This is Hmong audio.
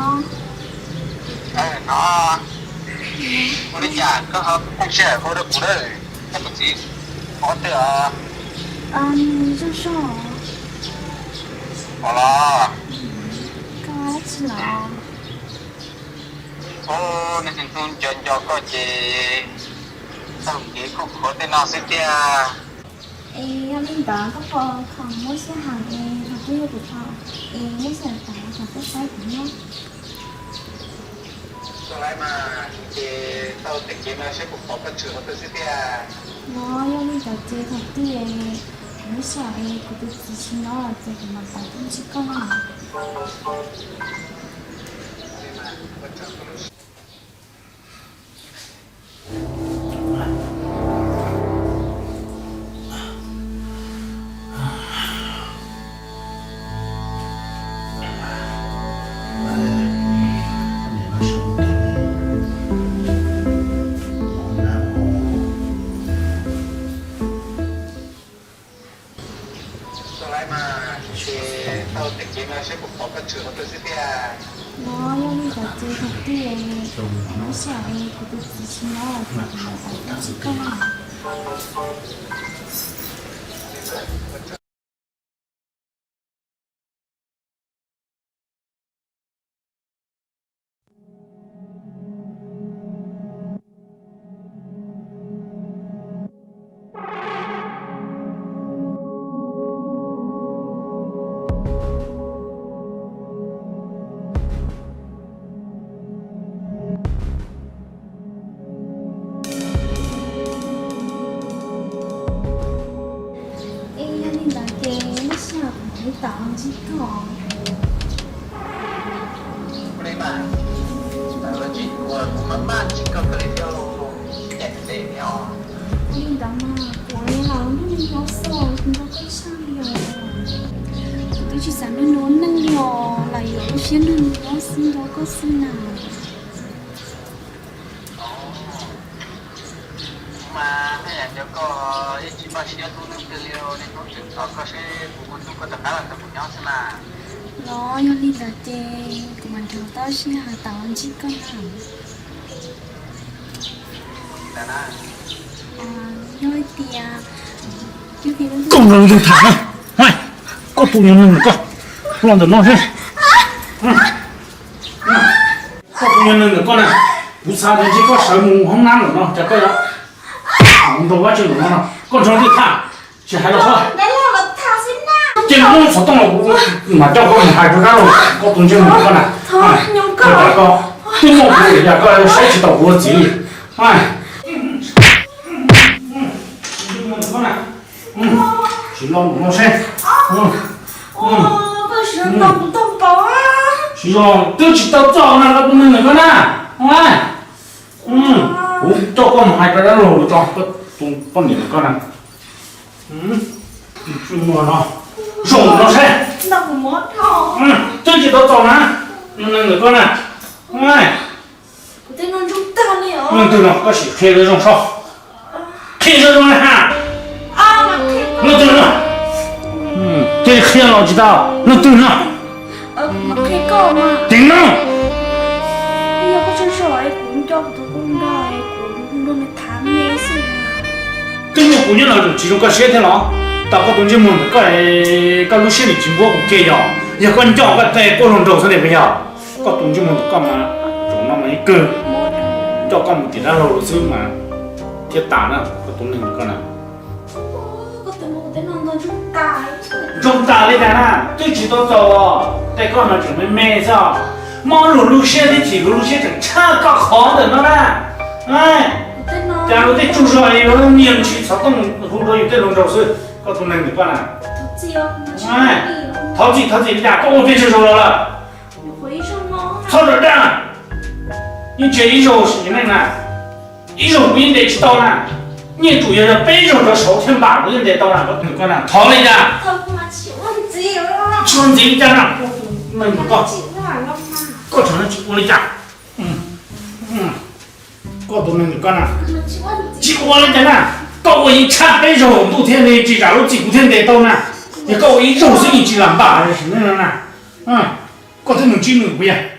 Hnov, ua li cas koj ho pheej sij hawm hu rau kuv lawm, koj tus txiv ua twg os? Ua los, hnub no nco nco koj ces taug kev kuj khuav tej no xwb tiag. Es yog li ntawd koj puas khoom muab sij hawm es thaum twg yog kuv thaum es muab sij hawm thaum koj saib kuv nyob. Tau lawm mas, ces taug tej kev no saib kuv pom koj tshwm qhov twg xwb tiag. No yog li ntawd ces thaum twg es kuv muab sij hawm es kuv tus txiv tsis nyob lawm ces kuv mam tawm tuaj ntsib koj na. Tau lawm mas, ces taug tej kev no saib kuv pom koj tshwm qhov twg xwb tiag. No yog li ntawd ces thaum twg es kuv muab sij hawm es kuv tus txiv tsis nyob lawm ces kuv mam tawm tuaj ntsib koj na. Es yog li ntawd ces lub sij hawm kuv mam li tawm los ntsib koj. Ua li ntawd mas kuv ua li los nrog nws nyob xwb, kuv nrog koj tshaj li os. Kuv twb tsis xav nrog nws ua neej li os, lam yuav lub siab nrog nws nyob xwb nrog koj xwb na. Mas nej yam nco koj yeej tsis npaj siab hlub leej twg li, nej hlub tseem tos koj seb kuv ua tus koj rov qab los nrog kuv nyob xwb na. Los yog li ntawd ces kuv mam nrog tau sij hawm tawm los ntsib koj na. Yog hais tias, koj nrog leej twg tham na? Koj tus nyuag neeg ntawm koj, los ntawm no seb. Koj tus nyuag neeg ntawm koj na, kuv xav tias ntshe koj sawv mus hoob nab lawm no, cas koj yuav mus nrog Vajtswv lawm no, koj nrog leej twg tham? Tsis hais los koj, ces muab xov tooj los kuv mam coj koj mus hais rau dab laug koj tus ntsej muag ntawm koj na. Koj, twb muaj kuv lawm cas koj saib tsis taus kuv ua txiv li. Tsis lo mus no seb. Tsis lo, twb tsis tau txog na, koj tus neeg ntawm koj na. Kuv coj koj mus hais rau dab laug tso, koj tus poj niam ntawm koj na. Zoo no seb. Twb tsis tau txog na, tus neeg ntawm koj na. Leej twg no, koj sim qhia zoo zoo seb. Qhia zoo zoo na. Leej twg no? Ces qhia los tsis tau, leej twg no? Ceev no. Twb muaj kuv nyob no tsis zoo koj siab thiab los? Tau koj tus ntsej muag ntawm koj, koj lub siab nim tsis npuab kuv kiag yog, yog koj nco koj tej quaj hluas nraug xwb ne puas yog? Koj tus ntsej muag ntawm koj mas, zaum no mas ib kawg coj koj mus tim dab laug xwb mas thiaj tas na, koj tus neeg ntawm koj na. Zoo tas li cas na, twb tsis tau txaus os, tej koj no tseem me me xwb os. Mob luag lub siab thiab chim luag lub siab tseem tshaj koj qhov ntawm no na. Cas luag tej tsuj zog es luag niag ntsis xov tooj hu rau yus tej hluas nraug xwb, koj tus neeg ntawm koj na. Thov txim thov txim li cas, koj ua pheej zaug los lawm. Txhob zam dab, yeej tsis yog ib zaug sim neej na, ib zaug kuv yeej ntes tsis tau na, yeej tsum yog peb zaug rov saud thiaj npam kuv thiaj ntes tau na, koj tus neeg ntawm koj na. Thov li cas? Tsis ua ntxiv li cas na, koj tus neeg ntawm koj, koj tseem tsis ua li cas? Koj tus neeg ntawm koj na, tsis ua li cas na, koj ua yeej tshaj peb zaug ntuj thiab li tsis zam lub txim kuv thiaj ntes tau na, yog koj ua ib zaug xwb yeej tsis lam npam sim neej no na. Koj twb mus ntsib nws puas yog?